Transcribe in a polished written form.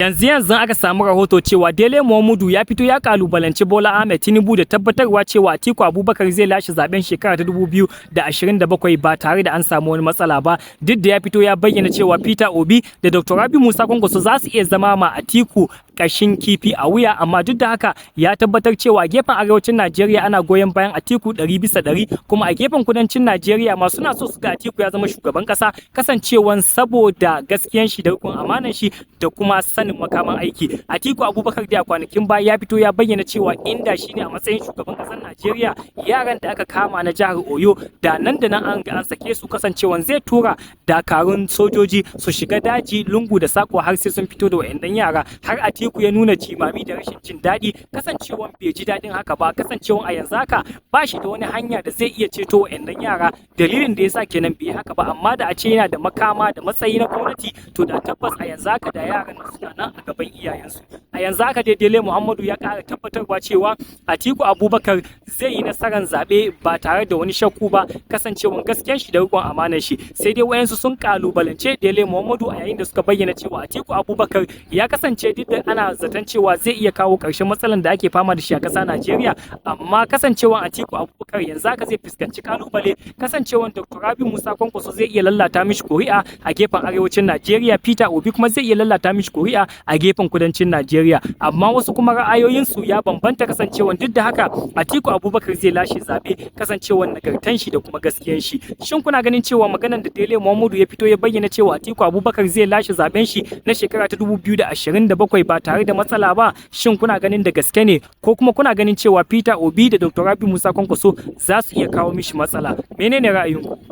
Yanzu yanzu aka samu rahoto cewa Dele Momodu ya fito ya kalubalanci Bola Ahmed Tinubu da tabbatarwa cewa Atiku Abubakar zai lashe zaben shekara ta 2027 ba tare da an samu wani matsala ba, duk da ya fito ya bayyana cewa Peter Obi da Dr. Rabi Musa Kwankwaso za su iya zama ma Atiku kashin kifi a wuya, amma duk da haka ya tabbatar cewa gefen arewacin Najeriya ana goyon bayan Atiku 100%, kuma a gefen kudancin Najeriya ma suna so su ga Atiku ya zama shugaban kasa, kasancewan saboda gaskiyan shi da rikon amanan shi da kuma sanin makaman aiki. Atiku Abubakar da kwanakin baya ya fito ya bayyana cewa inda shi ne a matsayin shugaban kasar Najeriya, yaran da aka kama na jihar Oyo da nan da nan an ga an sake su, kasancewan zai tura dakarun sojoji su shiga daji lungu da sako har sai sun fito da wayannan yara. Har Atiku ya nuna jimami da rashin jin daɗi, kasancewan bai ji daɗin haka ba, kasancewan a yanzu haka ba shi da wani hanya da zai iya ceto wayannan yara. Dalilin da yasa kenan bai haka ba, amma da a ce yana da makama da matsayi na gwamnati, to da tabbas a yanzu haka da yaran suna nan a gaban iyayensu. A yanzu haka dai Dele Muhammadu ya ƙara tabbatarwa cewa Atiku Abubakar zai yi nasarar zaɓe ba tare da wani shakku ba, kasancewan gaskiyar shi da riƙon amanar shi. Sai dai wayansu sun kalubalance Dele Muhammadu a yayin da suka bayyana cewa Atiku Abubakar ya kasance, duk da ana zaton cewa zai iya kawo ƙarshen matsalan da ake fama da shi a ƙasa Najeriya, amma kasancewan Atiku Abubakar yanzu haka zai fuskanci kalubale, kasancewan Dr. Rabi Musa Kwankwaso zai iya lallata mishi kuri'a a gefen arewacin Najeriya, Peter Obi kuma zai iya lallata mishi kuri'a a gefen kudancin Najeriya. Amma wasu kuma ra'ayoyinsu ya bambanta, kasancewan duk da haka Atiku Abubakar zai lashe zaɓe, kasancewan nagartan shi da kuma gaskiyan shi. Shin kuna ganin cewa maganan da Dele Momodu ya fito ya bayyana cewa Atiku Abubakar zai lashe zaben shi na shekara ta 2027 ba tare da matsala ba, shin kuna ganin da gaske ne, ko kuma kuna ganin cewa Peter Obi da Dr. Rabi Musa Kwankwaso za su iya kawo mishi matsala? Menene ra'ayinku?